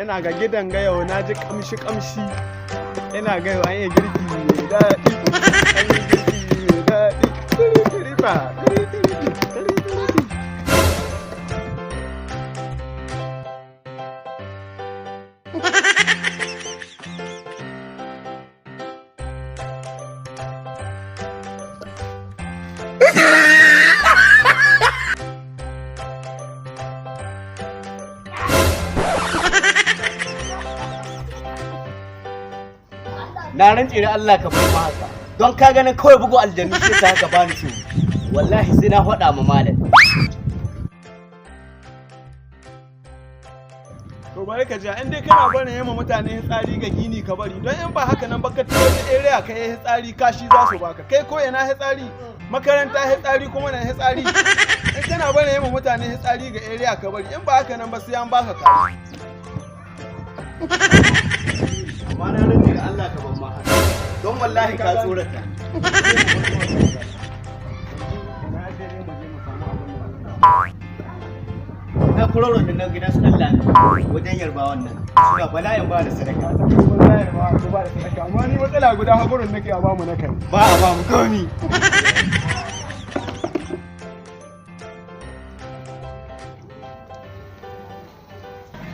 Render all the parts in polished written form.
Ina ga gidan ga yau na ji kamshi kamshi. Ina ga yau an yi girki mai daɗi. An yi girki mai daɗi. Tiri tiri ba. Tiri tiri bi. Tiri tiri bi. Na rantse da Allah ka bar haka. Don ka ganin kawai bugu aljannu sai ta haka bani ciwo. Wallahi sai na faɗa ma malam. To bari ka ji, in dai kana barin yamma mutane hitsari ga gini, ka bari, don in ba haka nan ba ka tafi wata area ka yi hitsari, kashi za su baka. Kai ko ina hitsari, makaranta hitsari, kuma na hitsari. In kana barin yamma mutane hitsari ga area, ka bari, in ba haka nan ba sai an baka kashi. Amma na rantse da Allah ka bar haka. Don wallahi ka tsorata. Na kuroro din nan gidan su Allah wajen yarbawan nan. Suna bala'in ba da sadaka. Wallahi ba ku ba da sadaka, amma ni matsala guda hakurin nake a bamu na kai. Ba a ba mu komi.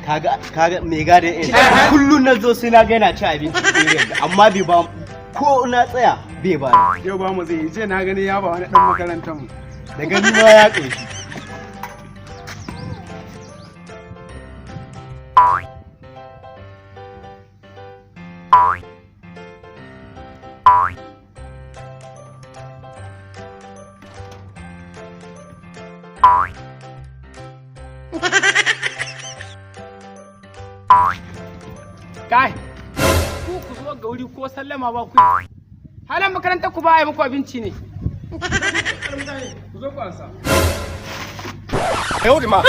Kaga mai gadin in kullum na zo sai na ga yana ci abinci irin ga, amma bai ba ko na tsaya bai ba ni. Yau ba mu zai yi, jiya na gani ya ba wani dan makarantar mu. Da gani ma ya ƙoshi. Kai, ku ku zo ga wuri ko sallama ba ku yi. Halan makarantar ku ba a yi muku abinci ne. Ku zo ku ansa. Yau ma.